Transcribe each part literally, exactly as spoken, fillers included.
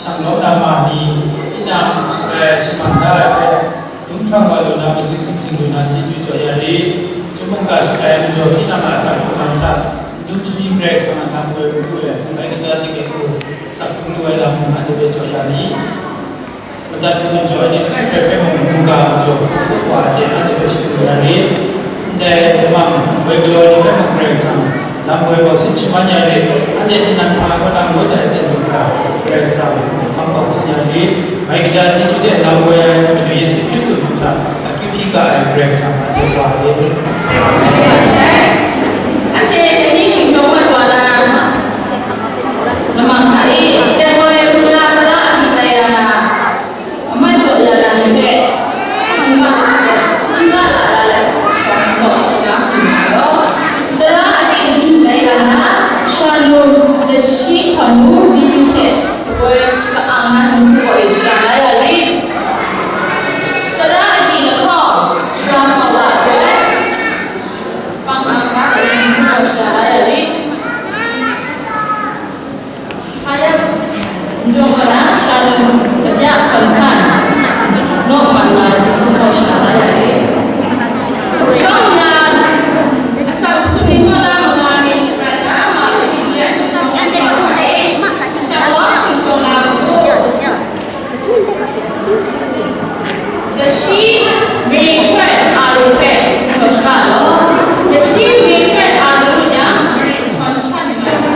Shanglawm na ma ni, tinang, eh, shaman da ai hpe, dum hprang wa lu na, masin sumhting lu na, chyeju jaw ya rit. Chyum mungga shakai ai majaw, tinang a asak hkrum lam hta, n dum shani Karai Kasang a lam woi hkrum lu ai, bai kaja tik ai hku, asak hkrum lu ai lam mung, anhte hpe jaw ya mi. Madat mung jaw ai ni langai hkrai hpe mung, mungga majaw, tsup wa ai hte, anhte hpe shadu ya rit. Ndai lamang woi galaw ni hpe mung Karai Kasang lam woi gaw sin shaman ya rit, anhte nnan hpa kaw na ngut ai aten hkra Karai Kasang hpang bau sin ya rit. Mai kaja chyeju hte lam woi ai Madu Yesu Hkristu hpang hta akyu hpyi ga ai Karai Kasang a hte wa e. Anhte dai ni shingtawng mat wa na, lamang hta e, teng wa ai hkrum la tara akyu tai ya na, Amat jaw ya na ni hpe, n ga la, n ga la ra let, shawng shaga hkrum na law, tara akyu machyu tai ya na, shalum, lashi hkawn mu, chyeju hte sawpoi ka-ang na dinghku gaw e shara la ya rit. Tara akyu lahkawng, shara hkawng la ai, pang ang ga ai dinghku gaw shara la ya rit. Hkayap, Njawng Karan, Shalum, Sabya, Hkawn San, Nawk Mat Lai, Hkawn Shara la ya e. Shawng nna, asak sumning kaw na manga ni, rai na, ma kahti ni a shingtawng na ma e, shalawm shingtawng na matu. Lashi Mary Htuai Aru hpe galaw shaga law, Lashi Mary Htuai Aru yang hkawn san nga ai.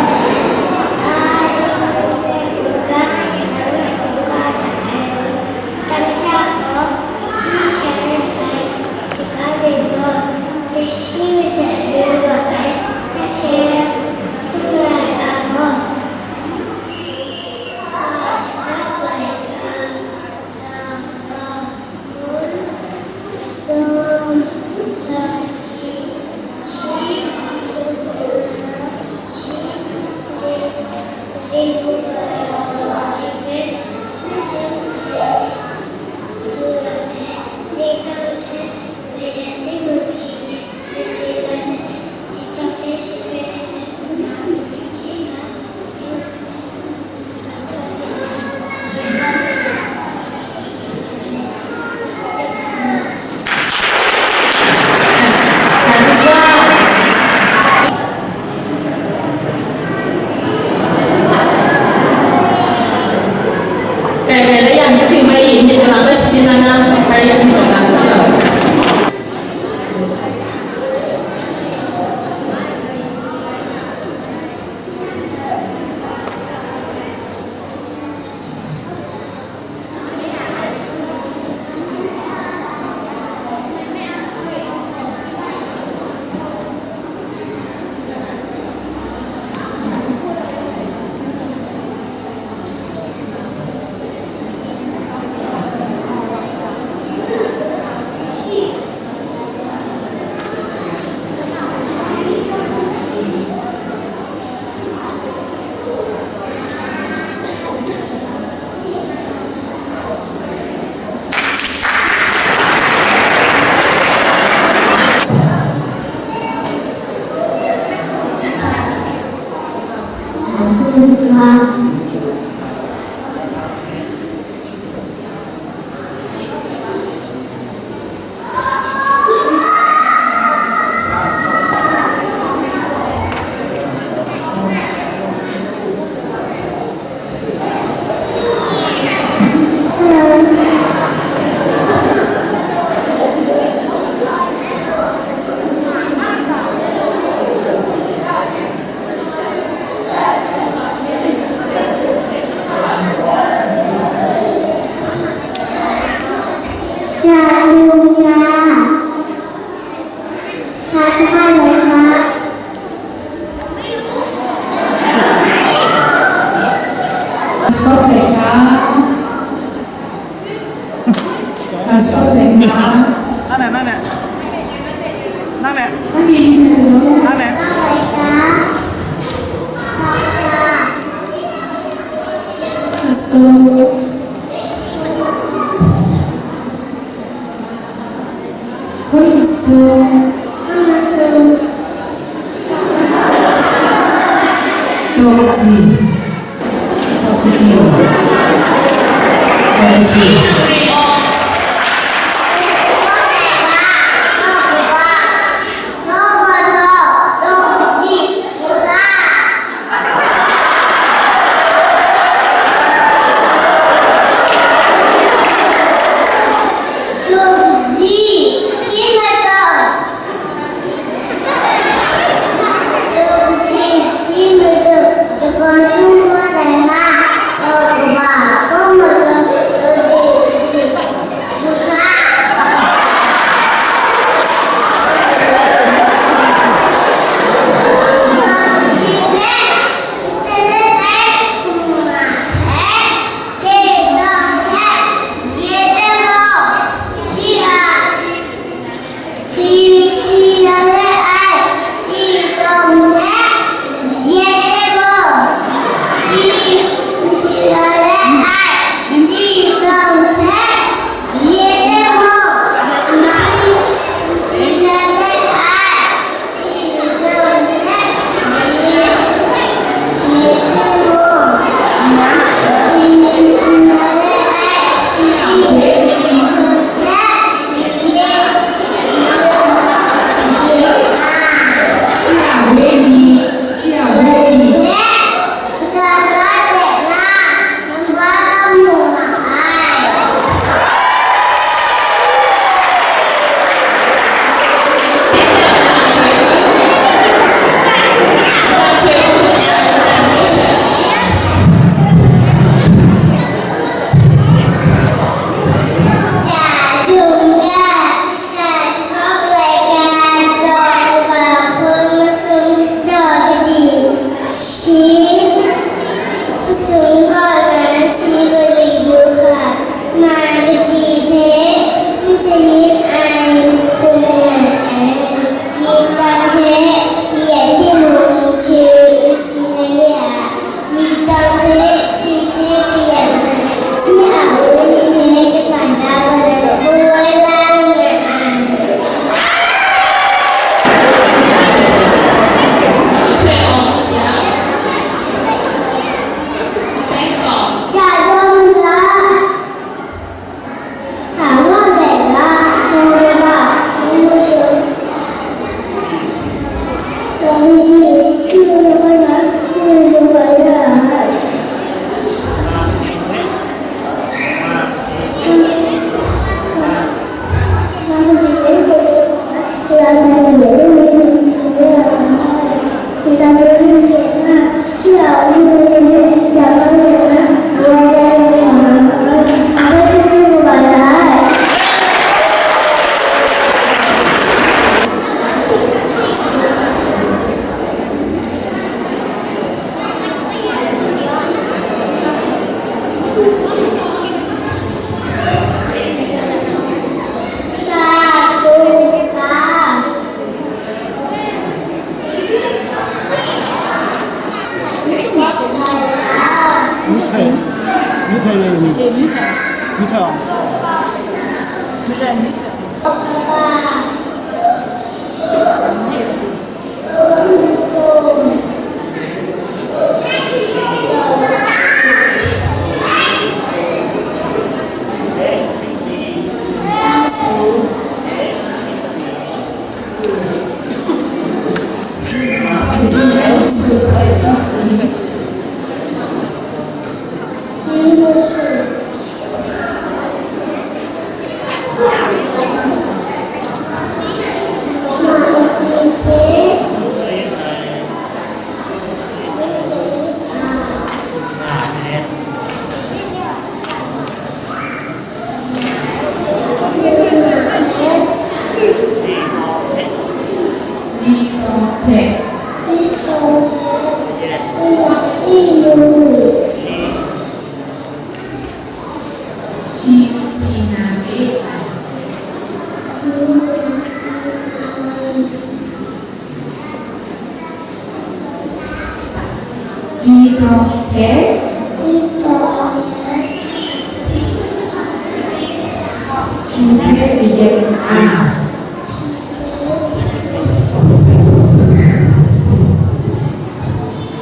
Bai bai, la yang jahpring bai yin, myit galang bai shachyen na na, bai shingtawng na gaw. Chyalu nga. Ka sahkawng laika. Ka sahkawng laika. Ka sahkawng laika. Nang ne, nang ne. Nang ne. Nang ne. Nang ne. Ka sahkawng. Hkun masu. Hkun masu. Taw kaji. Taw kaji.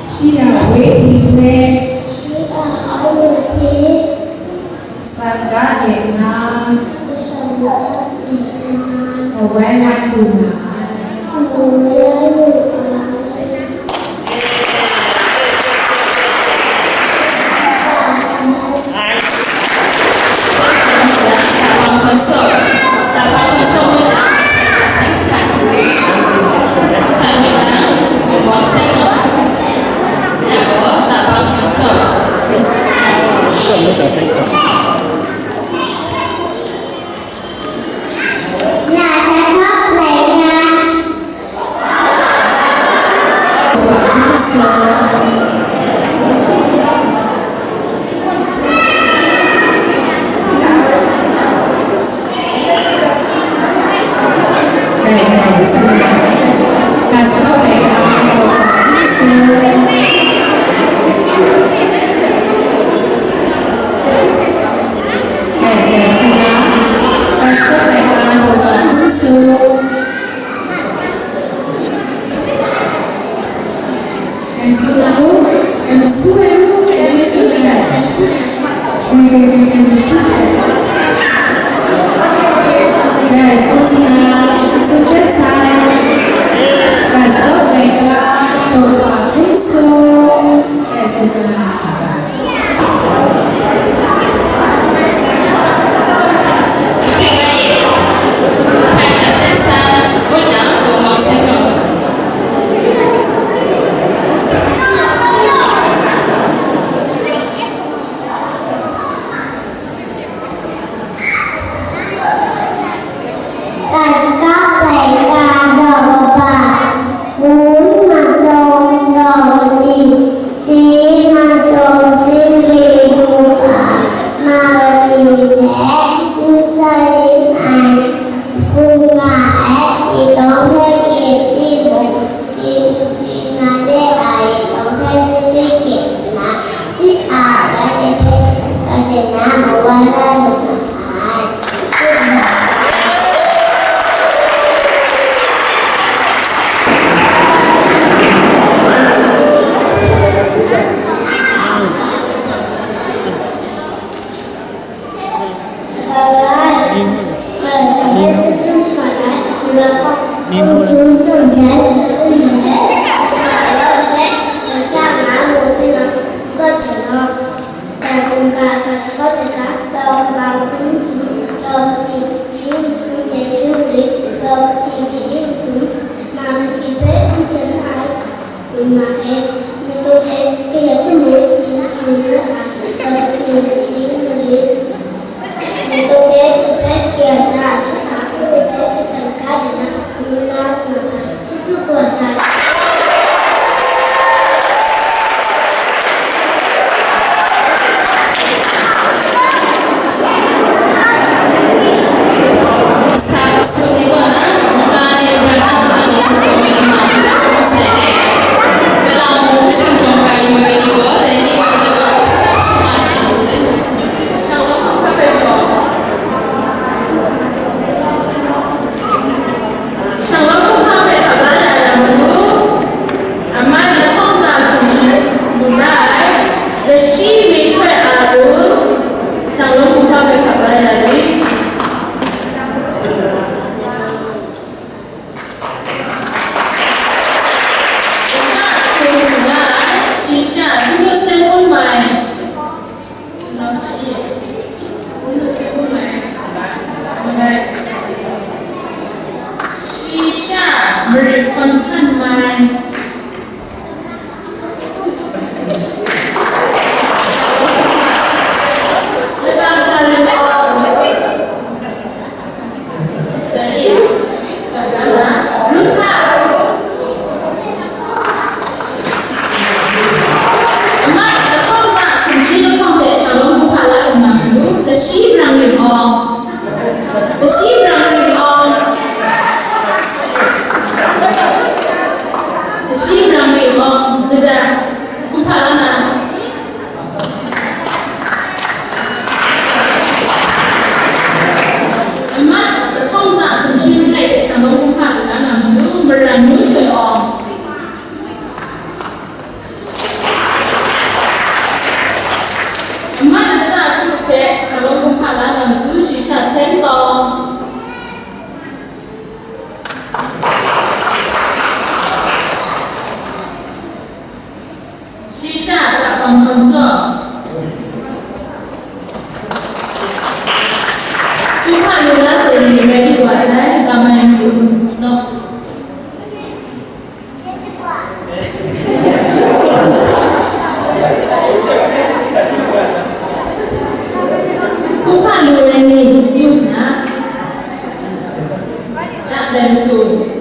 Shi a wenyi hpe, shi a wenyi hpe, san ga Wai wai lu nga ai. Ka shaka laika daw kaba, ngun masawng daw kaji, si masawng singli hkungga, ma kaji hpe n sa yin ai, hkungga ai si tawng hpe grit timung, si, si na de ai tawng hpe si hpe grit nna, si a ai ni hpe hkrat kau de na, mawa la lu na ai. Kaw hkungga ka shakawt ai ga, daw kaba hkun nhtun, daw kaji shi nhtun hte shi nhtoi, daw kaji shi nhtun, ma kaji hpe n chyan ai, lu nga ai. Madu hte kayat timung shi nhtun nga ai, daw kaji shi nhtoi, madu hte shi hpe kayat na ai, shi a hku hpe kachyan ga de na, ngu na lu nga ai. Chyeju kaba sai. Shanglawm hpung hpa hpe hkap la ya yang gaw, aman lahkawng tsa sumshi mu la ai, lashi myihtoi a run, shanglawm hpung hpa hpe hkap la ya ri. Lata hkrum hkrum la ai, shi sha, Singlet Sen Kun Mai. Shi sha, Marit Hkawn San Mai. Lata Hta Rin Aung. Zaria, Kagala, Ruta. Amat, lahkawng tsa sumshi lahkawng hte shanglawm hpung hpa la lu na matu, Lashi Brang Ring Awng. Lashi Brang Ring Awng. Ai masum,